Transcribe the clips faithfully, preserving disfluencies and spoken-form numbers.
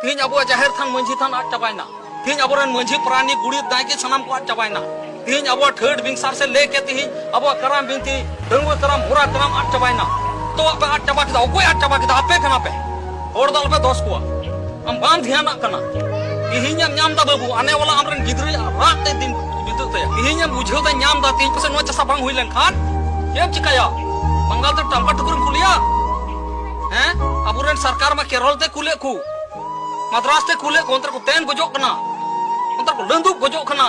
ᱛᱮᱦᱮᱧ ᱟᱵᱚᱣᱟᱜ ᱡᱟᱦᱮᱨ ᱛᱷᱟᱱ, ᱢᱟᱹᱡᱷᱤ ᱛᱷᱟᱱ ᱟᱫ ᱪᱟᱵᱟᱭᱮᱱᱟ᱾ ᱛᱮᱦᱮᱧ ᱟᱵᱚᱨᱮᱱ ᱢᱟᱹᱡᱷᱤ, ᱯᱟᱨᱟᱱᱤᱠ, ᱜᱩᱰᱮᱛ, ᱱᱟᱭᱠᱮ ᱥᱟᱱᱟᱢ ᱠᱚ ᱟᱫ ᱪᱟᱵᱟᱭᱮᱱᱟ᱾ ᱛᱮᱦᱮᱧ ᱟᱵᱚᱣᱟᱜ ᱴᱷᱟᱹᱴ ᱵᱤᱱᱥᱟᱨ ᱥᱮ ᱞᱮ ᱠᱮ ᱛᱮᱦᱮᱧ ᱟᱵᱚᱣᱟᱜ ᱠᱟᱨᱟᱢ ᱵᱤᱱᱛᱤ, ᱰᱟᱹᱝᱜᱩᱣᱟᱹ ᱠᱟᱨᱟᱢ, ᱦᱚᱨᱟ ᱠᱟᱨᱟᱢ ᱟᱫ ᱪᱟᱵᱟᱭᱮᱱᱟ᱾ ᱡᱚᱛᱚᱣᱟᱜ ᱯᱮ ᱟᱫ ᱪᱟᱵᱟ ᱠᱮᱫᱟ᱾ ᱚᱠᱚᱭ ᱟᱫ ᱪᱟᱵᱟ ᱠᱮᱫᱟ? ᱟᱯᱮ ᱠᱟᱱᱟ ᱯᱮ᱾ ᱦᱚᱲ ᱫᱚ ᱟᱞᱚᱯᱮ ᱫᱳᱥ ᱠᱚᱣᱟ᱾ ᱟᱢ ᱵᱟᱢ ᱫᱷᱮᱭᱟᱱᱟᱜ ᱠᱟᱱᱟ᱾ ᱛᱮᱦᱮᱧ ᱮᱢ ᱧᱟᱢ ᱮᱫᱟ ᱵᱟᱹᱵᱩ, ᱟᱱᱮ ᱣᱟᱞᱟ ᱟᱢᱨᱮᱱ ᱜᱤᱫᱽᱨᱟᱹ ᱨᱟᱜ ᱛᱮ ᱫᱤᱱ ᱵᱤᱛᱟᱹᱜ ᱛᱟᱭᱟ᱾ ᱛᱮᱦᱮᱧ ᱮᱢ ᱵᱩᱡᱷᱟᱹᱣ ᱫᱟ, ᱧᱟᱢ ᱫᱟ, ᱛᱮᱦᱮᱧ ᱯᱟᱥᱮ ᱱᱚᱣᱟ ᱪᱟᱥᱟ ᱵᱟᱝ ᱦᱩᱭ ᱞᱮᱱᱠᱷᱟᱱ ᱪᱮᱫ ᱮᱢ ᱪᱤᱠᱟᱹᱭᱟ? ᱵᱟᱝᱜᱟᱞ ᱛᱮ ᱴᱟᱢᱠᱟ ᱴᱩᱠᱩᱨᱮᱢ ᱠᱩᱞᱤᱭᱟ? ᱦᱮᱸ? ᱟᱵᱚᱨᱮᱱ ᱥᱚᱨᱠᱟᱨ ᱢᱟ ᱠᱮᱨᱚᱞ ᱛᱮ ᱠᱩᱞᱮᱫ ᱠᱚ᱾ ᱢᱟᱫᱽᱨᱟᱥ ᱛᱮ ᱠᱩᱞᱮᱫ ᱠᱚ, ᱚᱱᱛᱮ ᱨᱮᱠᱚ ᱛᱮᱱ ᱜᱚᱡᱚᱜ ᱠᱟᱱᱟ, ᱚᱱᱛᱮ ᱨᱮᱠᱚ ᱞᱟᱹᱫᱩᱵ ᱜᱚᱡᱚᱜ ᱠᱟᱱᱟ,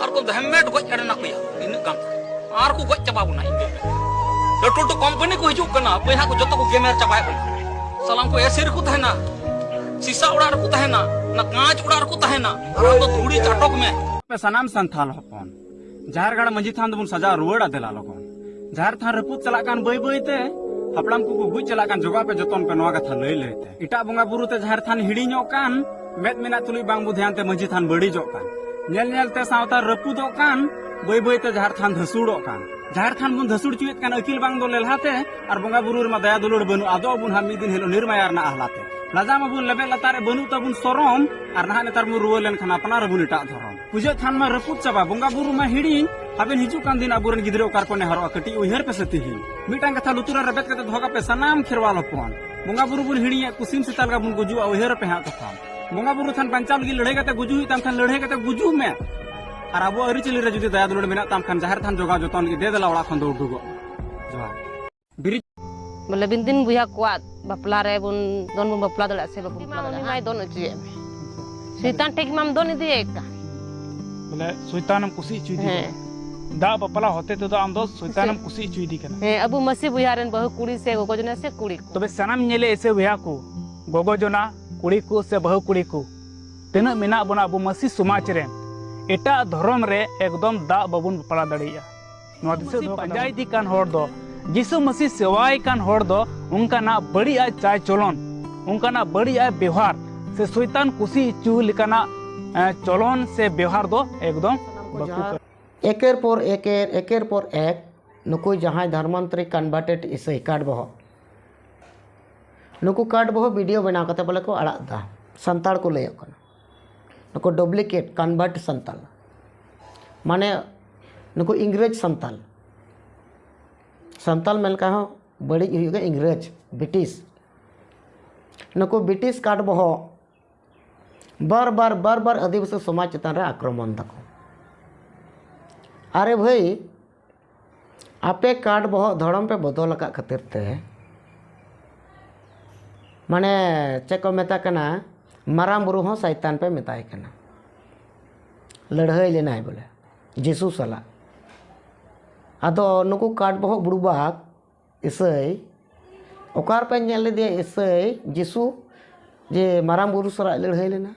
ᱟᱨ ᱠᱚ ᱦᱮᱢᱮᱴ ᱜᱚᱡ ᱮᱲᱮᱱᱟ ᱠᱚᱭᱟ ᱤᱱᱟᱹᱜ ᱜᱟᱱ, ᱟᱨ ᱠᱚ ᱜᱚᱡ ᱪᱟᱵᱟ ᱵᱚᱱᱟ᱾ ᱤᱧ ᱫᱚ ᱞᱟᱹᱴᱩ ᱞᱟᱹᱴᱩ ᱠᱳᱢᱯᱟᱱᱤ ᱠᱚ ᱦᱤᱡᱩᱜ ᱠᱟᱱᱟ, ᱵᱚᱭᱦᱟ ᱠᱚ ᱡᱚᱛᱚ ᱠᱚ ᱜᱮᱢᱮᱨ ᱪᱟᱵᱟᱭᱮᱫ ᱵᱚᱱᱟ᱾ ᱥᱟᱞᱟᱢ ᱠᱚ ᱮᱥᱤ ᱨᱮᱠᱚ ᱛᱟᱦᱮᱱᱟ, ᱥᱤᱥᱟ ᱚᱲᱟᱜ ᱨᱮᱠᱚ ᱛᱟᱦᱮᱱᱟ, ᱚᱱᱟ ᱠᱟᱸᱪ ᱚᱲᱟᱜ ᱨᱮᱠᱚ ᱛᱟᱦᱮᱱᱟ, ᱟᱨ ᱟᱢ ᱫᱚ ᱫᱷᱩᱲᱤ ᱪᱟᱴᱚᱠ ᱢᱮ᱾ ᱟᱯᱮ ᱥᱟᱱᱟᱢ ᱥᱟᱱᱛᱷᱟᱞ ᱦᱚᱯᱚᱱ, ᱡᱟᱦᱮᱨ ᱜᱟᱲ ᱢᱟᱹᱡᱷᱤ ᱛᱷᱟᱱ ᱫᱚᱵᱚᱱ ᱥᱟᱡᱟᱣ ᱨᱩᱣᱟᱹᱲᱟ ᱫᱮᱞᱟ ᱞᱚᱜᱚᱱ᱾ ᱡᱟᱦᱮᱨ ᱛᱷᱟᱱ ᱨᱟᱹᱯᱩᱫ ᱪᱟᱞᱟᱜ ᱠᱟᱱ ᱵᱟᱹᱭ ᱵᱟᱹᱭ ᱛᱮ, ᱦᱟᱯᱲᱟᱢ ᱠᱚᱠᱚ ᱜᱩᱡ ᱪᱟᱞᱟᱜ ᱠᱟᱱ ᱡᱚᱜᱟᱣ ᱯᱮ ᱡᱚᱛᱚᱱ ᱯᱮ, ᱱᱚᱣᱟ ᱠᱟᱛᱷᱟ ᱞᱟᱹᱭ ᱞᱟᱹᱭ ᱛᱮ᱾ ᱮᱴᱟᱜ ᱵᱚᱸᱜᱟ ᱵᱩᱨᱩ ᱛᱮ ᱡᱟᱦᱮᱨ ᱛᱷᱟᱱ ᱦᱤᱲᱤᱧᱚᱜ ᱠᱟᱱ, ᱢᱮᱫ ᱢᱮᱱᱟᱜ ᱛᱩᱞᱩᱡ ᱵᱟᱝ ᱵᱚ ᱫᱷᱮᱭᱟᱱ ᱛᱮ ᱢᱟᱹᱡᱷᱤ ᱛᱷᱟᱱ ᱵᱟᱹᱲᱤᱡᱚᱜ ᱠᱟᱱ, ᱧᱮᱞ ᱧᱮᱞ ᱛᱮ ᱥᱟᱶᱛᱟ ᱨᱟᱹᱯᱩᱫᱚᱜ ᱠᱟᱱ, ᱵᱟᱹᱭ ᱵᱟᱹᱭ ᱛᱮ ᱡᱟᱦᱮᱨ ᱛᱷᱟᱱ ᱫᱷᱟᱹᱥᱩᱲᱚᱜ ᱠᱟᱱ᱾ ᱡᱟᱦᱮᱨ ᱛᱷᱟᱱ ᱵᱚᱱ ᱫᱷᱟᱹᱥᱩᱲ ᱦᱚᱪᱚᱭᱮᱫ ᱠᱟᱱ ᱟᱹᱠᱤᱞ ᱵᱟᱝ ᱫᱚ ᱞᱮᱞᱦᱟ ᱛᱮ, ᱟᱨ ᱵᱚᱸᱜᱟ ᱵᱩᱨᱩ ᱨᱮᱢᱟ ᱫᱟᱭᱟ ᱫᱩᱞᱟᱹᱲ ᱵᱟᱹᱱᱩᱜ, ᱟᱫᱚ ᱟᱵᱚᱱ ᱦᱟᱸᱜ ᱢᱤᱫ ᱫᱤᱱ ᱦᱤᱞᱳᱜ ᱱᱤᱨᱢᱟᱭᱟ ᱨᱮᱱᱟᱜ ᱟᱦᱞᱟ ᱛᱮ᱾ ᱞᱟᱡᱟ ᱢᱟᱵᱚᱱ ᱞᱮᱵᱮᱫ ᱞᱟᱛᱟᱨ ᱨᱮ, ᱵᱟᱹᱱᱩᱜ ᱛᱟᱵᱚᱱ ᱥᱚᱨᱚᱢ, ᱟᱨ ᱱᱟᱦᱟᱜ ᱱᱮᱛᱟᱨ ᱵᱚᱱ ᱨᱩᱣᱟᱹ ᱞᱮᱱᱠᱷᱟᱱ ᱟᱯᱱᱟᱨ ᱟᱵᱚᱱ ᱮᱴᱟᱜ ᱫᱷᱚᱨᱚᱢ᱾ ᱯᱩᱡᱟᱹ ᱛᱷᱟᱱ ᱢᱟ ᱨᱟᱹᱯᱩᱫ ᱪᱟᱵᱟ, ᱵᱚᱸᱜᱟ ᱵᱩᱨᱩ ᱢᱟ ᱦᱤᱲᱤᱧ᱾ ᱦᱟᱵᱮᱱ ᱦᱤᱡᱩᱜ ᱠᱟᱱ ᱫᱤᱱ ᱟᱵᱚᱨᱮᱱ ᱜᱤᱫᱽᱨᱟᱹ ᱚᱠᱟ ᱨᱮᱠᱚ ᱱᱮᱦᱚᱨᱚᱜᱼᱟ? ᱠᱟᱹᱴᱤᱡ ᱩᱭᱦᱟᱹᱨ ᱯᱮᱥᱮ ᱛᱤᱦᱤᱧ᱾ ᱢᱤᱫᱴᱟᱝ ᱠᱟᱛᱷᱟ ᱞᱩᱛᱩᱨ ᱨᱮ ᱨᱮᱵᱮᱫ ᱠᱟᱛᱮ ᱫᱚᱦᱚ ᱠᱟᱜ ᱯᱮ, ᱥᱟᱱᱟᱢ ᱠᱷᱮᱨᱣᱟᱞ ᱦᱚᱯᱚᱱ, ᱵᱚᱸᱜᱟ ᱵᱩᱨᱩ ᱵᱚᱱ ᱦᱤᱲᱤᱧᱮᱫ, ᱠᱚ ᱥᱤᱢ ᱥᱮᱛᱟ ᱞᱮᱠᱟ ᱵᱚᱱ ᱜᱩᱡᱩᱜᱼᱟ, ᱩᱭᱦᱟᱹᱨ ᱯᱮ ᱦᱟᱸᱜ ᱠᱟᱛᱷᱟ᱾ ᱵᱚᱸᱜᱟ ᱵᱩᱨᱩ ᱛᱷᱟᱱ ᱵᱟᱧᱪᱟᱣ ᱞᱟᱹᱜᱤᱫ ᱞᱟᱹᱲᱦᱟᱹᱭ ᱠᱟᱛᱮ ᱜᱩᱡᱩᱜ ᱦᱩᱭᱩᱜ ᱛᱟᱢ ᱠᱷᱟᱱ, ᱞᱟᱹᱲᱦᱟᱹᱭ ᱠᱟᱛᱮ ᱜᱩᱡᱩᱜ ᱢᱮ᱾ ᱟᱨ ᱟᱵᱚ ᱟᱹᱨᱤᱪᱟᱹᱞᱤ ᱨᱮ ᱡᱩᱫᱤ ᱫᱟᱭᱟ ᱫᱩᱞᱟᱹᱲ ᱢᱮᱱᱟᱜ ᱛᱟᱢ ᱠᱷᱟᱱ, ᱡᱟᱦᱮᱨ ᱛᱷᱟᱱ ᱡᱚᱜᱟᱣ ᱡᱚᱛᱚᱱ ᱞᱟᱹᱜᱤᱫ ᱫᱮ ᱫᱮᱞᱟ ᱚᱲᱟᱜ ᱠᱷᱚᱱ ᱫᱚ ᱩᱰᱩᱠᱚᱜ ᱢᱮ᱾ ᱡᱚᱦᱟᱨ᱾ ᱵᱤᱨᱤᱫ᱾ ᱵᱚᱞᱮ ᱵᱤᱱ ᱫᱤᱱ ᱵᱚᱭᱦᱟ ᱠᱚᱣᱟᱜ ᱵᱟᱯᱞᱟ ᱨᱮ ᱵᱚᱱ ᱫᱚᱱ ᱵᱚᱱ ᱵᱟᱯᱞᱟ ᱫᱟᱲᱮᱭᱟᱜᱼᱟ ᱥᱮ ᱵᱟᱵᱚᱱ ᱵᱟᱯᱞᱟ ᱫᱟᱲᱮᱭᱟᱜᱼᱟ? ᱩᱱᱤ ᱢᱟᱭ ᱫᱚᱱ ᱦᱚᱪᱚᱭᱮᱫ ᱢᱮ᱾ ᱥᱚᱭᱛᱟᱱ ᱴᱷᱮᱡ ᱢᱟᱢ ᱫᱚᱱ ᱤᱫᱤᱭᱮᱫ ᱠᱟᱱ᱾ ᱵᱚᱞᱮ ᱥᱚᱭᱛᱟᱱᱮᱢ ᱠᱩᱥᱤ ᱦᱚᱪᱚᱭᱮᱫᱮ ᱦᱮᱸ᱾ ᱠᱟᱱᱟ᱾ ᱫᱟᱜ ᱵᱟᱯᱞᱟ ᱦᱚᱛᱮ ᱛᱮᱫᱚ ᱟᱢ ᱫᱚ ᱥᱚᱭᱛᱟᱱᱮᱢ ᱥᱮ ᱠᱩᱥᱤ ᱦᱚᱪᱚᱭᱮᱫᱮ ᱠᱟᱱᱟ᱾ ᱦᱮᱸ, ᱟᱵᱚ ᱢᱟᱹᱥᱤ ᱵᱚᱭᱦᱟ ᱨᱮᱱ ᱵᱟᱹᱦᱩ ᱠᱩᱲᱤ ᱥᱮ ᱜᱚᱜᱚ ᱡᱚᱱᱟ ᱥᱮ ᱠᱩᱲᱤ ᱠᱚ᱾ ᱛᱚᱵᱮ ᱥᱟᱱᱟᱢ ᱧᱮᱞᱮ ᱮᱥᱮ ᱵᱚᱭᱦᱟ ᱠᱚ, ᱜᱚᱜᱚ ᱡᱚᱱᱟ, ᱠᱩᱲᱤ ᱠᱚ ᱥᱮ ᱵᱟᱹᱦᱩ ᱠᱩᱲᱤ ᱠᱚ, ᱛᱤᱱᱟᱹᱜ ᱢᱮᱱᱟᱜ ᱵᱚᱱᱟ ᱟᱵᱚ ᱢᱟᱹᱥᱤ ᱥᱚᱢᱟᱡᱽ ᱨᱮᱱ, ᱮᱴᱟᱜ ᱫᱷᱚᱨᱚᱢ ᱨᱮ ᱮᱠᱫᱚᱢ ᱫᱟᱜ ᱵᱟᱵᱚᱱ ᱵᱟᱯᱞᱟ ᱫᱟᱲᱮᱭᱟᱜᱼᱟ᱾ ᱱᱚᱣᱟ ᱫᱤᱥᱟᱹ ᱫᱚᱦᱚ ᱠᱟᱜ ᱯᱟᱸᱡᱟ ᱤᱫᱤ ᱠᱟᱱ ᱦᱚᱲ ᱫᱚ, ᱡᱤᱥᱩ ᱢᱟᱹᱥᱤ ᱥᱮᱣᱟᱭ ᱠᱟᱱ ᱦᱚᱲ ᱫᱚ ᱚᱱᱠᱟᱱᱟᱜ ᱵᱟᱹᱲᱤᱡ ᱟᱜ ᱪᱟᱭ ᱪᱚᱞᱚᱱ, ᱚᱱᱠᱟᱱᱟᱜ ᱵᱟᱹᱲᱤᱡ ᱟᱜ ᱵᱮᱣᱦᱟᱨ ᱥᱮ ᱥᱚᱭᱛᱟᱱ ᱠᱩᱥᱤ ᱦᱚᱪᱚ ᱞᱮᱠᱟᱱᱟᱜ, ᱮ, ᱪᱚᱞᱚᱱ ᱥᱮ ᱵᱮᱣᱦᱟᱨ ᱫᱚ ᱮᱠᱫᱚᱢ ᱵᱟᱠᱚ ᱠᱚᱨᱟᱣᱟ᱾ ᱮᱠᱮᱨ ᱯᱚᱨ ᱮᱠᱮᱨ, ᱮᱠᱮᱨ ᱯᱚᱨ ᱮᱠ, ᱱᱩᱠᱩ ᱡᱟᱦᱟᱸᱭ ᱫᱷᱚᱨᱢᱟᱱᱛᱚᱨᱤ converted ᱤᱥᱟᱹᱭ ᱠᱟᱴ ᱵᱚᱦᱚᱜ, ᱱᱩᱠᱩ ᱠᱟᱴ ᱵᱚᱦᱚᱜ ᱵᱷᱤᱰᱤᱭᱳ ᱵᱮᱱᱟᱣ ᱠᱟᱛᱮ ᱵᱚᱞᱮ ᱠᱚ ᱟᱲᱟᱜ ᱮᱫᱟ᱾ ᱥᱟᱱᱛᱟᱲ ᱠᱚ ᱞᱟᱹᱭᱚᱜ ᱠᱟᱱᱟ, ᱱᱩᱠᱩ ᱰᱩᱯᱞᱤᱠᱮᱴ ᱠᱚᱱᱵᱷᱟᱨᱴ ᱥᱟᱱᱛᱟᱲ, ᱢᱟᱱᱮ ᱱᱩᱠᱩ ᱤᱝᱨᱮᱡᱽ ᱥᱟᱱᱛᱟᱲ᱾ ᱥᱟᱱᱛᱟᱲ ᱢᱮᱱ ᱞᱮᱠᱷᱟᱱ ᱦᱚᱸ ᱵᱟᱹᱲᱤᱡ ᱦᱩᱭᱩᱜᱼᱟ, ᱤᱝᱨᱮᱡᱽ, ᱵᱨᱤᱴᱤᱥ᱾ ᱱᱩᱠᱩ ᱵᱨᱤᱴᱤᱥ ᱠᱟᱴ ᱵᱚᱦᱚᱜ ᱵᱟᱨ ᱵᱟᱨ ᱵᱟᱨ ᱵᱟᱨ ᱟᱹᱫᱤᱵᱟᱹᱥᱤ ᱥᱚᱢᱟᱡᱽ ᱪᱮᱛᱟᱱ ᱨᱮ ᱟᱠᱨᱚᱢᱚᱱ ᱫᱟᱠᱚ᱾ ᱟᱨᱮ ᱵᱷᱟᱹᱭ, ᱟᱯᱮ ᱠᱟᱴ ᱵᱚᱦᱚᱜ ᱫᱷᱚᱨᱚᱢ ᱯᱮ ᱵᱚᱫᱚᱞ ᱟᱠᱟᱫ ᱠᱷᱟᱹᱛᱤᱨ ᱛᱮ ᱢᱟᱱᱮ ᱪᱮᱫ ᱠᱚ ᱢᱮᱛᱟᱜ ᱠᱟᱱᱟ, ᱢᱟᱨᱟᱝ ᱵᱩᱨᱩ ᱦᱚᱸ ᱥᱟᱭᱛᱟᱱ ᱯᱮ ᱢᱮᱛᱟᱭ ᱠᱟᱱᱟ᱾ ᱞᱟᱹᱲᱦᱟᱹᱭ ᱞᱮᱱᱟᱭ ᱵᱚᱞᱮ ᱡᱤᱥᱩ ᱥᱟᱞᱟᱜ᱾ ᱟᱫᱚ ᱱᱩᱠᱩ ᱠᱟᱴ ᱵᱚᱦᱚᱜ ᱵᱩᱲᱩᱵᱟᱠ ᱤᱥᱟᱹᱭ, ᱚᱠᱟ ᱨᱮᱯᱮ ᱧᱮᱞ ᱞᱮᱫᱮᱭᱟ ᱤᱥᱟᱹᱭ ᱡᱤᱥᱩ ᱡᱮ ᱢᱟᱨᱟᱝ ᱵᱩᱨᱩ ᱥᱟᱞᱟᱜ ᱞᱟᱹᱲᱦᱟᱹᱭ ᱞᱮᱱᱟ?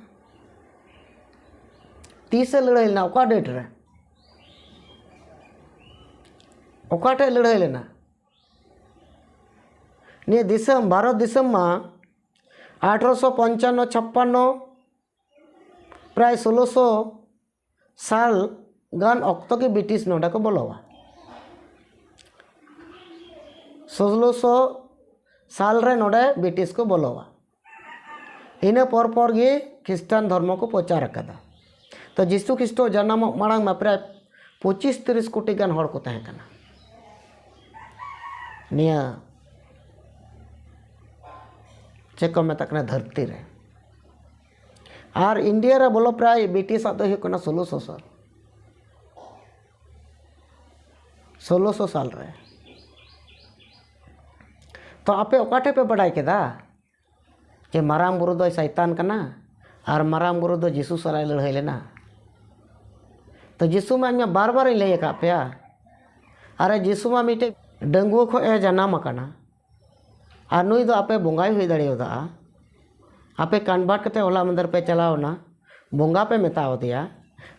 ᱛᱤᱥᱮ ᱞᱟᱹᱲᱦᱟᱹᱭ ᱞᱮᱱᱟ? ᱚᱠᱟ ᱰᱮᱴ ᱨᱮ? ᱚᱠᱟ ᱴᱷᱮᱡ ᱞᱟᱹᱲᱦᱟᱹᱭ ᱞᱮᱱᱟ? ᱱᱤᱭᱟᱹ ᱫᱤᱥᱚᱢ, ᱵᱷᱟᱨᱚᱛ ᱫᱤᱥᱚᱢ ᱢᱟ ᱟᱴᱷᱨᱚᱥᱚ ᱯᱚᱧᱪᱟᱱᱱᱚ ᱪᱷᱟᱯᱯᱟᱱᱱᱚ, ᱯᱨᱟᱭ ᱥᱳᱞᱳᱥᱚ ᱥᱟᱞ ᱜᱟᱱ ᱚᱠᱛᱚ ᱜᱮ ᱵᱨᱤᱴᱤᱥ ᱱᱚᱰᱮ ᱠᱚ ᱵᱚᱞᱚᱣᱟ᱾ ᱥᱳᱞᱳᱥᱚ ᱥᱟᱞ ᱨᱮ ᱱᱚᱰᱮ ᱵᱨᱤᱴᱤᱥ ᱠᱚ ᱵᱚᱞᱚᱣᱟ᱾ ᱤᱱᱟᱹ ᱯᱚᱨ ᱯᱚᱨ ᱜᱮ ᱠᱷᱨᱤᱥᱴᱟᱱ ᱫᱷᱚᱨᱢᱚ ᱠᱚ ᱯᱨᱚᱪᱟᱨ ᱟᱠᱟᱫᱟ᱾ ᱛᱚ ᱡᱤᱥᱩ ᱠᱷᱨᱤᱥᱴᱚ ᱡᱟᱱᱟᱢᱚᱜ ᱢᱟᱲᱟᱝ ᱢᱟ ᱯᱨᱟᱭ ᱯᱚᱸᱪᱤᱥ ᱛᱤᱨᱤᱥ ᱠᱳᱴᱤ ᱜᱟᱱ ᱦᱚᱲ ᱠᱚ ᱛᱟᱦᱮᱸ ᱠᱟᱱᱟ ᱱᱤᱭᱟᱹ ᱪᱮᱫ ᱠᱚ ᱢᱮᱛᱟᱜ ᱠᱟᱱᱟ ᱫᱷᱟᱹᱨᱛᱤ ᱨᱮ᱾ ᱟᱨ ᱤᱱᱰᱤᱭᱟ ᱨᱮ ᱵᱚᱞᱚ ᱯᱨᱟᱭ ᱵᱨᱤᱴᱤᱥᱟᱜ ᱫᱚ ᱦᱩᱭᱩᱜ ᱠᱟᱱᱟ ᱥᱳᱞᱳᱥᱚ ᱥᱟᱞ, ᱥᱳᱞᱳᱥᱚ ᱥᱟᱞ ᱨᱮ᱾ ᱛᱚ ᱟᱯᱮ ᱚᱠᱟ ᱴᱷᱮᱡ ᱯᱮ ᱵᱟᱰᱟᱭ ᱠᱮᱫᱟ ᱡᱮ ᱢᱟᱨᱟᱝ ᱵᱩᱨᱩ ᱫᱚᱭ ᱥᱟᱭᱛᱟᱱ ᱠᱟᱱᱟ ᱟᱨ ᱢᱟᱨᱟᱝ ᱵᱩᱨᱩ ᱫᱚ ᱡᱤᱥᱩ ᱥᱟᱞᱟᱜ ᱮ ᱞᱟᱹᱲᱦᱟᱹᱭ ᱞᱮᱱᱟ? ᱛᱚ ᱡᱤᱥᱩ ᱢᱟ ᱤᱧ ᱢᱟ ᱵᱟᱨ ᱵᱟᱨᱤᱧ ᱞᱟᱹᱭ ᱟᱠᱟᱫ ᱯᱮᱭᱟ᱾ ᱟᱨᱮ ᱡᱤᱥᱩ ᱢᱟ ᱢᱤᱫᱴᱮᱡ ᱰᱟᱺᱜᱩᱣᱟᱹ ᱠᱷᱚᱡ ᱮ ᱡᱟᱱᱟᱢ ᱟᱠᱟᱱᱟ᱾ ᱟᱨ ᱱᱩᱭ ᱫᱚ ᱟᱯᱮ ᱵᱚᱸᱜᱟᱭ ᱦᱩᱭ ᱫᱟᱲᱮᱭᱟᱫᱟ᱾ ᱟᱯᱮ ᱠᱚᱱᱵᱷᱟᱨᱴ ᱠᱟᱛᱮ ᱦᱚᱞᱟ ᱢᱟᱫᱷᱮᱨ ᱯᱮ ᱪᱟᱞᱟᱣ ᱮᱱᱟ, ᱵᱚᱸᱜᱟ ᱯᱮ ᱢᱮᱛᱟᱣ ᱫᱮᱭᱟ᱾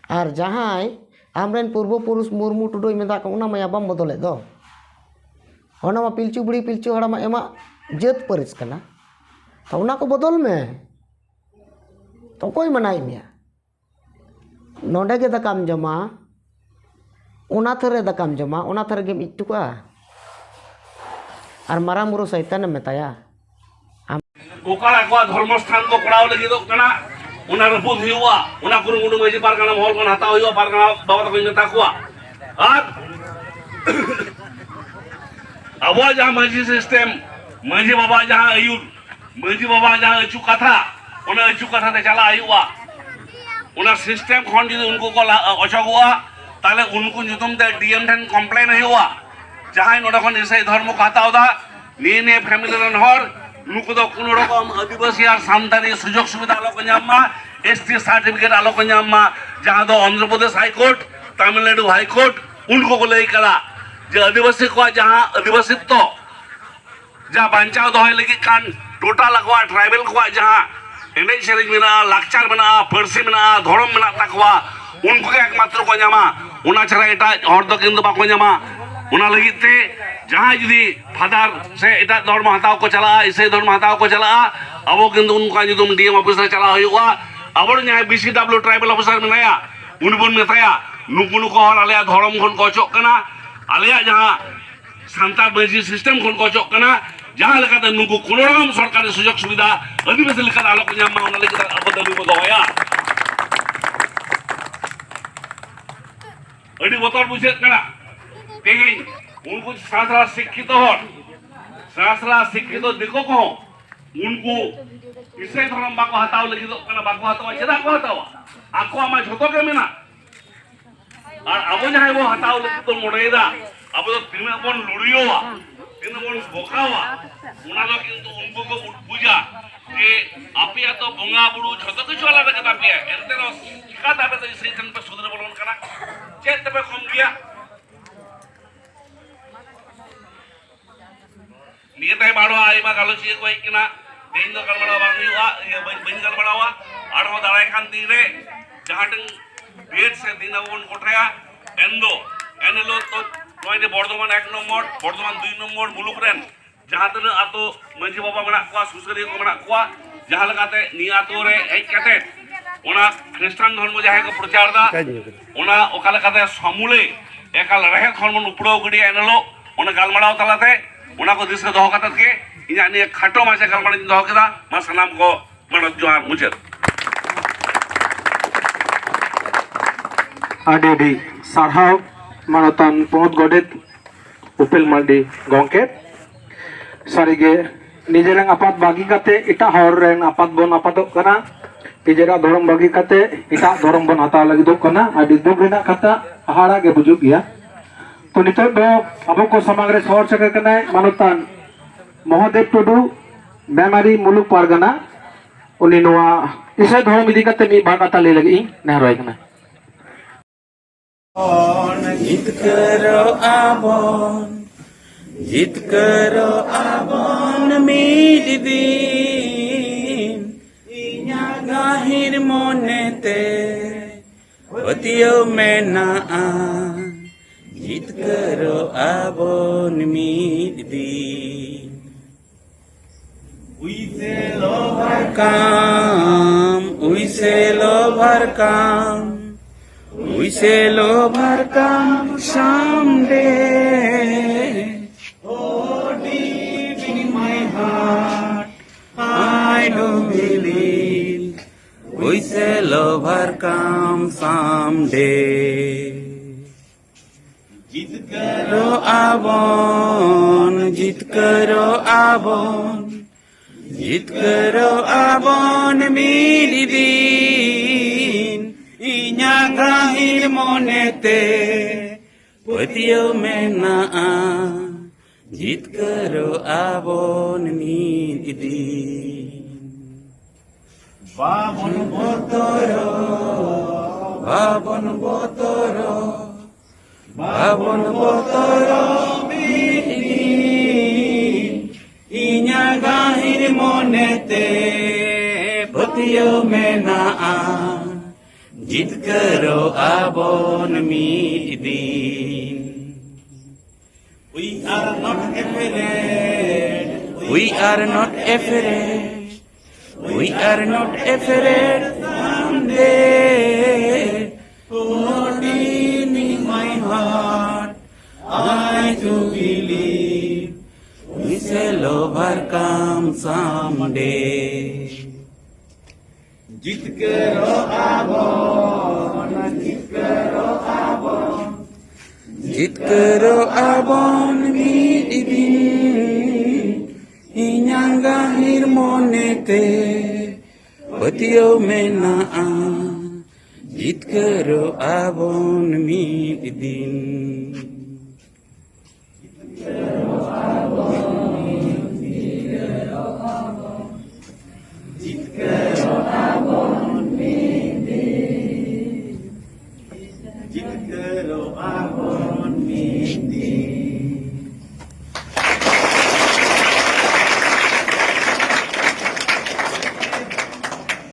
ᱟᱨ ᱡᱟᱦᱟᱸᱭ ᱟᱢᱨᱮᱱ ᱯᱩᱨᱵᱚ ᱯᱩᱨᱩᱥ ᱢᱩᱨᱢᱩ ᱴᱩᱰᱩᱭ ᱢᱮᱛᱟᱜ ᱠᱚ, ᱚᱱᱟ ᱢᱟᱭᱟ ᱵᱟᱢ ᱵᱚᱫᱚᱞᱮᱫ ᱫᱚ᱾ ᱚᱱᱟ ᱢᱟ ᱯᱤᱞᱪᱩ ᱵᱩᱲᱦᱤ ᱯᱤᱞᱪᱩ ᱦᱟᱲᱟᱢᱟᱜ ᱮᱢᱟᱜ ᱡᱟᱹᱛ ᱯᱟᱹᱨᱤᱥ ᱠᱟᱱᱟ᱾ ᱛᱚ ᱚᱱᱟ ᱠᱚ ᱵᱚᱫᱚᱞ ᱢᱮ᱾ ᱛᱚ ᱚᱠᱚᱭ ᱢᱟᱱᱟᱭᱮᱫ ᱢᱮᱭᱟ? ᱱᱚᱰᱮ ᱜᱮ ᱫᱟᱠᱟᱢ ᱡᱚᱢᱟ, ᱚᱱᱟ ᱛᱷᱟᱹᱨ ᱨᱮ ᱫᱟᱠᱟᱢ ᱡᱚᱢᱟ, ᱚᱱᱟ ᱛᱷᱟᱹᱨ ᱨᱮᱜᱮᱢ ᱤᱡ ᱦᱚᱴᱚ ᱠᱟᱜᱼᱟ᱾ ᱟᱨ ᱢᱟᱨᱟᱝ ᱵᱩᱨᱩ ᱥᱟᱭᱛᱟᱱᱮᱢ ᱢᱮᱛᱟᱭᱟ᱾ ᱚᱠᱟ ᱟᱠᱚᱣᱟᱜ ᱫᱷᱚᱨᱢᱚ ᱥᱛᱷᱟᱱ ᱠᱚ ᱠᱚᱨᱟᱣ ᱞᱟᱹᱜᱤᱫᱚᱜ ᱠᱟᱱᱟ, ᱚᱱᱟ ᱨᱟᱹᱯᱩᱫ ᱦᱩᱭᱩᱜᱼᱟ᱾ ᱚᱱᱟ ᱠᱩᱨᱩᱢᱩᱴᱩ ᱢᱟᱹᱡᱷᱤ ᱯᱟᱨᱜᱟᱱᱟ ᱢᱚᱦᱚᱞ ᱠᱷᱚᱱ ᱦᱟᱛᱟᱣ ᱦᱩᱭᱩᱜᱼᱟ, ᱯᱟᱨᱜᱟᱱᱟ ᱵᱟᱵᱟ ᱛᱟᱠᱚᱧ ᱢᱮᱛᱟ ᱠᱚᱣᱟ᱾ ᱟᱨ ᱟᱵᱚᱣᱟᱜ ᱡᱟᱦᱟᱸ ᱢᱟᱹᱡᱷᱤ ᱥᱤᱥᱴᱮᱢ, ᱢᱟᱹᱡᱷᱤ ᱵᱟᱵᱟ ᱡᱟᱦᱟᱸ ᱟᱹᱭᱩᱨ, ᱢᱟᱹᱡᱷᱤ ᱵᱟᱵᱟ ᱡᱟᱦᱟᱸ ᱟᱹᱪᱩ ᱠᱟᱛᱷᱟ, ᱚᱱᱟ ᱟᱹᱪᱩ ᱠᱟᱛᱷᱟ ᱛᱮ ᱪᱟᱞᱟᱜ ᱦᱩᱭᱩᱜᱼᱟ᱾ ᱚᱱᱟ ᱥᱤᱥᱴᱮᱢ ᱠᱷᱚᱱ ᱡᱩᱫᱤ ᱩᱱᱠᱩ ᱠᱚ ᱞᱟ- ᱚᱪᱚᱜᱚᱜᱼᱟ, ᱛᱟᱦᱞᱮ ᱩᱱᱠᱩ ᱧᱩᱛᱩᱢ ᱛᱮ ᱰᱤ ᱮᱢ ᱴᱷᱮᱱ ᱠᱚᱢᱯᱞᱮᱱ ᱦᱩᱭᱩᱜᱼᱟ᱾ ᱡᱟᱦᱟᱸᱭ ᱱᱚᱰᱮ ᱠᱷᱚᱱ ᱤᱥᱟᱹᱭ ᱫᱷᱚᱨᱢᱚ ᱠᱚ ᱦᱟᱛᱟᱣ ᱮᱫᱟ, ᱱᱤᱭᱟᱹ ᱱᱤᱭᱟᱹ ᱯᱷᱮᱢᱤᱞᱤ ᱨᱮᱱ ᱦᱚᱲ, ᱱᱩᱠᱩ ᱫᱚ ᱠᱳᱱᱳ ᱨᱚᱠᱚᱢ ᱟᱹᱫᱤᱵᱟᱹᱥᱤ ᱟᱨ ᱥᱟᱱᱛᱟᱲᱤ ᱥᱩᱡᱳᱜᱽ ᱥᱩᱵᱤᱫᱷᱟ ᱟᱞᱚ ᱠᱚ ᱧᱟᱢ ᱢᱟ, ᱮᱥ ᱴᱤ ᱥᱟᱨᱴᱤᱯᱷᱤᱠᱮᱴ ᱟᱞᱚ ᱠᱚ ᱧᱟᱢ ᱢᱟ, ᱡᱟᱦᱟᱸ ᱫᱚ ᱚᱱᱫᱷᱨᱚ ᱯᱨᱚᱫᱮᱥ ᱦᱟᱭᱠᱳᱨᱴ, ᱛᱟᱢᱤᱞᱱᱟᱲᱩ ᱦᱟᱭᱠᱳᱨᱴ, ᱩᱱᱠᱩ ᱠᱚ ᱞᱟᱹᱭ ᱠᱟᱫᱟ ᱡᱮ ᱟᱹᱫᱤᱵᱟᱹᱥᱤ ᱠᱚᱣᱟᱜ ᱡᱟᱦᱟᱸ ᱟᱹᱫᱤᱵᱟᱹᱥᱤᱛᱛᱚ ᱡᱟᱦᱟᱸ ᱵᱟᱧᱪᱟᱣ ᱫᱚᱦᱚᱭ ᱞᱟᱹᱜᱤᱫ ᱠᱟᱱ ᱴᱳᱴᱟᱞ ᱟᱠᱚᱣᱟᱜ ᱴᱨᱟᱭᱵᱮᱞ ᱠᱚᱣᱟᱜ ᱡᱟᱦᱟᱸ ᱮᱱᱮᱡ ᱥᱮᱨᱮᱧ ᱢᱮᱱᱟᱜᱼᱟ, ᱞᱟᱠᱪᱟᱨ ᱢᱮᱱᱟᱜᱼᱟ, ᱯᱟᱹᱨᱥᱤ ᱢᱮᱱᱟᱜᱼᱟ, ᱫᱷᱚᱨᱚᱢ ᱢᱮᱱᱟᱜ ᱛᱟᱠᱚᱣᱟ, ᱩᱱᱠᱩ ᱜᱮ ᱮᱠᱢᱟᱛᱨᱚ ᱠᱚ ᱧᱟᱢᱟ᱾ ᱚᱱᱟ ᱪᱷᱟᱲᱟ ᱮᱴᱟᱜ ᱦᱚᱲ ᱫᱚ ᱠᱤᱱᱛᱩ ᱵᱟᱠᱚ ᱧᱟᱢᱟ᱾ ᱚᱱᱟ ᱞᱟᱹᱜᱤᱫ ᱛᱮ ᱡᱟᱦᱟᱸᱭ ᱡᱩᱫᱤ ᱯᱷᱟᱫᱟᱨ ᱥᱮ ᱮᱴᱟᱜ ᱫᱷᱚᱨᱢᱚ ᱦᱟᱛᱟᱣ ᱠᱚ ᱪᱟᱞᱟᱜᱼᱟ, ᱤᱥᱟᱹᱭ ᱫᱷᱚᱨᱢᱚ ᱦᱟᱛᱟᱣ ᱠᱚ ᱪᱟᱞᱟᱜᱼᱟ, ᱟᱵᱚ ᱠᱤᱱᱛᱩ ᱩᱱᱠᱩᱣᱟᱜ ᱧᱩᱛᱩᱢ ᱰᱤ ᱮᱢ ᱚᱯᱷᱤᱥ ᱨᱮ ᱪᱟᱞᱟᱣ ᱦᱩᱭᱩᱜᱼᱟ᱾ ᱟᱵᱚᱨᱮᱱ ᱡᱟᱦᱟᱸᱭ B C W tribal officer ᱢᱮᱱᱟᱭᱟ, ᱩᱱᱤ ᱵᱚᱱ ᱢᱮᱛᱟᱭᱟ, ᱱᱩᱠᱩ ᱱᱩᱠᱩ ᱦᱚᱲ ᱟᱞᱮᱭᱟᱜ ᱫᱷᱚᱨᱚᱢ ᱠᱷᱚᱱ ᱠᱚ ᱚᱪᱚᱜ ᱠᱟᱱᱟ, ᱟᱞᱮᱭᱟᱜ ᱡᱟᱦᱟᱸ ᱥᱟᱱᱛᱟᱲ ᱢᱟᱹᱡᱷᱤ ᱥᱤᱥᱴᱮᱢ ᱠᱷᱚᱱ ᱠᱚ ᱚᱪᱚᱜ ᱠᱟᱱᱟ, ᱡᱟᱦᱟᱸ ᱞᱮᱠᱟᱛᱮ ᱱᱩᱠᱩ ᱠᱳᱱᱳ ᱨᱚᱠᱚᱢ ᱥᱚᱨᱠᱟᱨᱤ ᱥᱩᱡᱳᱜᱽ ᱥᱩᱵᱤᱫᱷᱟ ᱟᱹᱫᱤᱵᱟᱹᱥᱤ ᱞᱮᱠᱟᱛᱮ ᱟᱞᱚ ᱠᱚ ᱧᱟᱢ ᱢᱟ, ᱚᱱᱟ ᱞᱟᱹᱜᱤᱫ ᱟᱵᱚ ᱫᱟᱹᱵᱤ ᱵᱚ ᱫᱚᱦᱚᱭᱟ᱾ ᱟᱹᱰᱤ ᱵᱚᱛᱚᱨ ᱵᱩᱡᱷᱟᱹᱜ ᱠᱟᱱᱟ᱾ ᱛᱮᱦᱮᱧ ᱩᱱᱠᱩ ᱥᱮᱬᱟ ᱥᱮᱬᱟ ᱥᱤᱠᱠᱷᱤᱛᱚ ᱦᱚᱲ, ᱥᱮᱬᱟ ᱥᱮᱬᱟ ᱥᱤᱠᱠᱷᱤᱛᱚ ᱫᱤᱠᱩ ᱠᱚᱦᱚᱸ ᱩᱱᱠᱩ ᱤᱥᱟᱹᱭ ᱫᱷᱚᱨᱚᱢ ᱵᱟᱠᱚ ᱦᱟᱛᱟᱣ ᱞᱟᱹᱜᱤᱫᱚᱜ ᱠᱟᱱᱟ, ᱵᱟᱠᱚ ᱦᱟᱛᱟᱣᱟ᱾ ᱪᱮᱫᱟᱜ ᱠᱚ ᱦᱟᱛᱟᱣᱟ? ᱟᱠᱚᱣᱟᱜ ᱢᱟ ᱡᱷᱚᱛᱚ ᱜᱮ ᱢᱮᱱᱟᱜ᱾ ᱟᱨ ᱟᱵᱚ ᱡᱟᱦᱟᱸᱭ ᱵᱚ ᱦᱟᱛᱟᱣ ᱞᱟᱹᱜᱤᱫ ᱵᱚᱱ ᱢᱚᱱᱮᱭᱮᱫᱟ, ᱟᱵᱚ ᱫᱚ ᱛᱤᱱᱟᱹᱜ ᱵᱚᱱ ᱞᱩᱲᱤᱭᱟᱹᱣᱟ, ᱛᱤᱱᱟᱹᱜ ᱵᱚᱱ ᱵᱚᱠᱟᱣᱟ, ᱚᱱᱟ ᱫᱚ ᱠᱤᱱᱛᱩ ᱩᱱᱠᱩ ᱠᱚ ᱵᱩᱡᱟ ᱡᱮ ᱟᱯᱮᱭᱟᱜ ᱫᱚ ᱵᱚᱸᱜᱟ ᱵᱩᱨᱩ ᱡᱷᱚᱛᱚ ᱠᱤᱪᱷᱩ ᱟᱞᱟᱫᱟ ᱜᱮ ᱛᱟᱯᱮᱭᱟ, ᱮᱱᱛᱮ ᱨᱮᱦᱚᱸ ᱪᱤᱠᱟᱹᱛᱮ ᱟᱯᱮ ᱫᱚ ᱤᱥᱟᱹᱭ ᱴᱷᱮᱱ ᱯᱮ ᱥᱩᱫᱷᱨᱟᱹ ᱵᱚᱞᱚᱱ ᱠᱟᱱᱟ? ᱪᱮᱫ ᱛᱮᱯᱮ ᱠᱚᱢ ᱜᱮᱭᱟ? ᱱᱤᱭᱟᱹ ᱛᱟᱭᱚᱢ ᱟᱨᱚ ᱟᱭᱢᱟ ᱜᱟᱞᱚᱪᱤᱭᱟᱹ ᱠᱚ ᱦᱮᱡ ᱠᱟᱱᱟ᱾ ᱛᱮᱦᱮᱧ ᱫᱚ ᱜᱟᱞᱢᱟᱨᱟᱣ ᱵᱟᱝ ᱦᱩᱭᱩᱜᱼᱟ, ᱤᱭᱟᱹ, ᱵᱟᱹᱧ, ᱵᱟᱹᱧ ᱜᱟᱞᱢᱟᱨᱟᱣᱟ᱾ ᱟᱨᱦᱚᱸ ᱫᱟᱨᱟᱭ ᱠᱟᱱ ᱫᱤᱱ ᱨᱮ ᱡᱟᱦᱟᱸ ᱴᱷᱮᱱ ᱰᱮᱴ ᱥᱮ ᱫᱤᱱ ᱟᱵᱚ ᱵᱚᱱ ᱜᱚᱴᱟᱭᱟ, ᱮᱱ ᱫᱚ, ᱮᱱ ᱦᱤᱞᱳᱜ ᱫᱚ ᱱᱚᱜᱼᱚᱭ ᱡᱮ ᱵᱚᱨᱫᱷᱚᱢᱟᱱ ᱮᱠ ᱱᱚᱢᱵᱚᱨ, ᱵᱚᱨᱫᱷᱚᱢᱟᱱ ᱫᱩᱭ ᱱᱚᱢᱵᱚᱨ ᱢᱩᱞᱩᱠ ᱨᱮᱱ ᱡᱟᱦᱟᱸ ᱛᱤᱱᱟᱹᱜ ᱟᱛᱳ ᱢᱟᱹᱡᱷᱤ ᱵᱟᱵᱟ ᱢᱮᱱᱟᱜ ᱠᱚᱣᱟ, ᱥᱩᱥᱟᱹᱨᱤᱭᱟᱹ ᱠᱚ ᱢᱮᱱᱟᱜ ᱠᱚᱣᱟ, ᱡᱟᱦᱟᱸ ᱞᱮᱠᱟᱛᱮ ᱱᱤᱭᱟᱹ ᱟᱛᱳ ᱨᱮ ᱦᱮᱡ ᱠᱟᱛᱮ ᱚᱱᱟ ᱠᱷᱨᱤᱥᱴᱟᱱ ᱫᱷᱚᱨᱢᱚ ᱡᱟᱦᱟᱸᱭ ᱠᱚ ᱯᱨᱚᱪᱟᱨ ᱮᱫᱟ, ᱚᱱᱟ ᱚᱠᱟ ᱞᱮᱠᱟᱛᱮ ᱥᱚᱢᱩᱞᱮ ᱮᱠᱟᱞ ᱨᱮᱦᱮᱫ ᱠᱷᱚᱱ ᱵᱚᱱ ᱩᱯᱲᱟᱹᱣ ᱜᱤᱰᱤᱭᱟ, ᱮᱱ ᱦᱤᱞᱳᱜ ᱚᱱᱟ ᱜᱟᱞᱢᱟᱨᱟᱣ ᱛᱟᱞᱟᱛᱮ ᱚᱱᱟ ᱠᱚ ᱫᱤᱥᱟᱹ ᱫᱚᱦᱚ ᱠᱟᱛᱮ ᱜᱮ ᱤᱧᱟᱹᱜ ᱱᱤᱭᱟᱹ ᱠᱷᱟᱴᱚ ᱢᱟᱪᱷᱟ ᱜᱟᱞᱢᱟᱨᱟᱣ ᱤᱧ ᱫᱚᱦᱚ ᱠᱮᱫᱟ᱾ ᱢᱟ ᱥᱟᱱᱟᱢ ᱠᱚ ᱢᱟᱱᱚᱛ ᱡᱚᱦᱟᱨ ᱢᱩᱪᱟᱹᱫ᱾ ᱟᱹᱰᱤ ᱟᱹᱰᱤ ᱥᱟᱨᱦᱟᱣ ᱢᱟᱱᱚᱛᱟᱱ ᱯᱚᱱᱚᱛ ᱜᱚᱰᱮᱛ ᱩᱯᱮᱞ ᱢᱟᱨᱰᱤ ᱜᱚᱢᱠᱮ᱾ ᱥᱟᱹᱨᱤᱜᱮ ᱱᱤᱡᱮᱨᱮᱱ ᱟᱯᱟᱛ ᱵᱟᱹᱜᱤ ᱠᱟᱛᱮ ᱮᱴᱟᱜ ᱦᱚᱲ ᱨᱮᱱ ᱟᱯᱟᱛ ᱵᱚᱱ ᱟᱯᱟᱛᱚᱜ ᱠᱟᱱᱟ, ᱱᱤᱡᱮᱨᱟᱜ ᱫᱷᱚᱨᱚᱢ ᱵᱟᱹᱜᱤ ᱠᱟᱛᱮ ᱮᱴᱟᱜ ᱫᱷᱚᱨᱚᱢ ᱵᱚᱱ ᱦᱟᱛᱟᱣ ᱞᱟᱹᱜᱤᱫᱚᱜ ᱠᱟᱱᱟ᱾ ᱟᱹᱰᱤ ᱫᱩᱠ ᱨᱮᱱᱟᱜ ᱠᱟᱛᱷᱟ, ᱦᱟᱦᱟᱲᱟ ᱜᱮ ᱵᱩᱡᱩᱜ ᱜᱮᱭᱟ᱾ ᱛᱚ ᱱᱤᱛᱚᱜ ᱫᱚ ᱟᱵᱚ ᱠᱚ ᱥᱟᱢᱟᱝ ᱨᱮ ᱥᱚᱦᱚᱨ ᱥᱮᱴᱮᱨ ᱠᱟᱱᱟᱭ ᱢᱟᱱᱚᱛᱟᱱ ᱢᱚᱦᱚᱫᱮᱵ ᱴᱩᱰᱩ, ᱢᱮᱢᱟᱨᱤ ᱢᱩᱞᱩᱠ ᱯᱟᱨᱜᱟᱱᱟ᱾ ᱩᱱᱤ ᱱᱚᱣᱟ ᱤᱥᱟᱹᱭ ᱫᱷᱚᱨᱚᱢ ᱤᱫᱤ ᱠᱟᱛᱮ ᱢᱤᱫ ᱵᱟᱨ ᱠᱟᱛᱷᱟ ᱞᱟᱹᱭ ᱞᱟᱹᱜᱤᱫ ᱤᱧ ᱱᱮᱦᱚᱨᱟᱭ ᱠᱟᱱᱟ᱾ ᱡᱤᱛᱠᱟᱹᱨᱚᱜ ᱟᱵᱚᱱ, ᱡᱤᱛᱠᱟᱹᱨᱚᱜ ᱟᱵᱚᱱ ᱢᱤᱫ ᱫᱤᱱ᱾ ᱤᱧᱟᱹᱜ ᱜᱟᱹᱦᱤᱨ ᱢᱚᱱᱮᱛᱮ ᱯᱟᱹᱛᱭᱟᱹᱣ ᱢᱮᱱᱟᱜᱼᱟ, ᱡᱤᱛᱠᱟᱹᱨᱚᱜ ᱟᱵᱚᱱ ᱢᱤᱫ ᱫᱤᱱ᱾ We shall overcome, we shall overcome, we shall overcome someday. Oh, deep in my heart, I do believe we shall overcome someday. ᱡᱤᱛᱠᱟᱹᱨᱚᱜ ᱟᱵᱚᱱ, ᱡᱤᱛᱠᱟᱹᱨᱚᱜ ᱟᱵᱚᱱ, ᱡᱤᱛᱠᱟᱹᱨᱚᱜ ᱟᱵᱚᱱ ᱢᱤᱫ ᱫᱤᱱ᱾ ᱤᱧᱟᱹᱜ ᱜᱟᱹᱦᱤᱨ ᱢᱚᱱᱮᱛᱮ ᱯᱟᱹᱛᱭᱟᱹᱣ ᱢᱮᱱᱟᱜᱼᱟ, ᱡᱤᱛᱠᱟᱹᱨᱚᱜ ᱟᱵᱚᱱ ᱢᱤᱫ ᱫᱤᱱ᱾ ᱵᱟᱵᱚᱱ ᱵᱚᱛᱚᱨᱚᱜ, ᱵᱟᱵᱚᱱ ᱵᱚᱛᱚᱨᱚᱜ, ᱵᱟᱵᱚᱱ ᱵᱚᱛᱚᱨᱚᱜ ᱢᱤᱫ ᱫᱤᱱ᱾ ᱤᱧᱟᱹᱜ ᱜᱟᱹᱦᱤᱨ ᱢᱚᱱᱮᱛᱮ ᱯᱟᱹᱛᱭᱟᱹᱣ ᱢᱮᱱᱟᱜᱼᱟ, ᱡᱤᱛᱠᱟᱹᱨᱚᱜ ᱟᱵᱚᱱ ᱢᱤᱫ ᱫᱤᱱ᱾ We are not afraid. We are not afraid. We are not afraid someday. Hold in my heart, I do believe. We Hello, welcome someday. ᱡᱤᱛᱠᱟᱹᱨᱚᱜ ᱟᱵᱚᱱ, ᱡᱤᱛᱠᱟᱹᱨᱚᱜ ᱟᱵᱚᱱ, ᱡᱤᱛᱠᱟᱹᱨᱚᱜ ᱟᱵᱚᱱ ᱢᱤᱫ ᱫᱤᱱ᱾ ᱤᱧᱟᱹᱝ ᱜᱟᱹᱦᱤᱨ ᱢᱚᱱᱮᱛᱮ ᱯᱟᱹᱛᱭᱟᱹᱣ ᱢᱮᱱᱟᱜᱼᱟ, ᱡᱤᱛᱠᱟᱹᱨᱚᱜ ᱟᱵᱚᱱ ᱢᱤᱫ ᱫᱤᱱ᱾ ᱡᱤᱛᱠᱟᱹᱨᱚᱜ ᱟᱵᱚᱱ᱾